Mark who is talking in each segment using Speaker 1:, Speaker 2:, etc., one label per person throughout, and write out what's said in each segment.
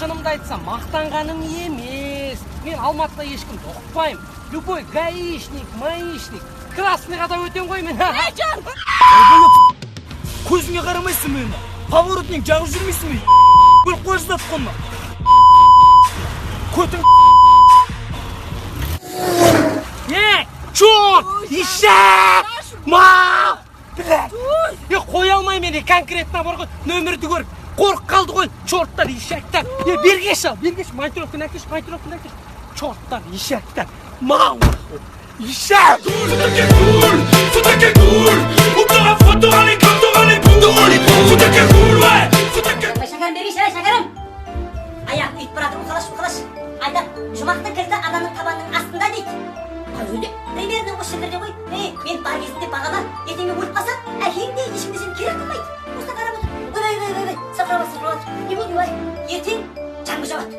Speaker 1: Шынымды айтсам, мақтанғаным емес. Мен Алматыда ешкімді ұқпаймын. Любой гаишник, маишник, красный ға да өтем ғой мен.
Speaker 2: Көзіңе қарамайсың ба енді? Поворотник жағып жүрмейсің бе? Өліп қоя жаздадық қой мына. Көтің.
Speaker 1: Ей, черт, ишак, мал, блядь. Е, қоя алмаймын мен, конкретно бар ғой, нөмірді көріп қорқып қалды ғой, черттар, ишактар. Е, бергеші, ал, бергеші, монтировканы әкелші, монтировканы әкелші. Черттар, ишактар, мал, ишак.
Speaker 3: Faut ta cagoule. Ou t'auras froid, t'auras les clopes, t'auras les boules. Faut ta cagoule, ouais. Faut ta cagoule.
Speaker 4: Ой, шәкәрім, бергеші, ей, шәкәрім. Аяқ үйіп баратыр, уқалашы, уқалашы. Айтар, жұмақтың кілті ананың табанының астында дейді. Қай жерде? Примерно осы жерлерде ғой. Ей, мен бар кезінде бағала, ертең мен өліп қалсам, әкең де ешкім де сені керек қылмайды. Осыдан қарап отыр. Ойбай, ойбай, ойбай, сырқырап жатыр, сырқырап жатыр. Не болды, ойбай? Ертең жаңбыр жауады.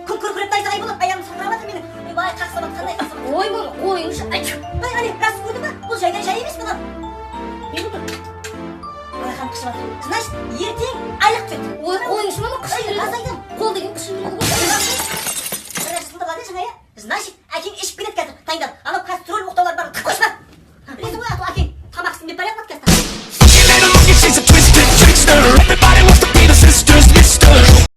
Speaker 4: Күн күркіреп найзағай болады, аяғым сырқырап жатыр менің. Ойбай, қақсап жатыр, қандай қақсап жатыр.
Speaker 5: Ой, мама, қойыңызшы. Ай,
Speaker 4: Ой, әне, рас көрдің ба? Бұл жайдан жай емес балам. Не болды? Алақан қышып жатыр. Значит, ертең айлық түседі.
Speaker 5: Ой, қойыңызшы, мама, қышып
Speaker 4: Ой, рас айтамын.
Speaker 5: Қол деген қышып жүреді ғой.
Speaker 4: Бір нәрсе сылтап алды жаңа, иә? Значит, әкең ішіп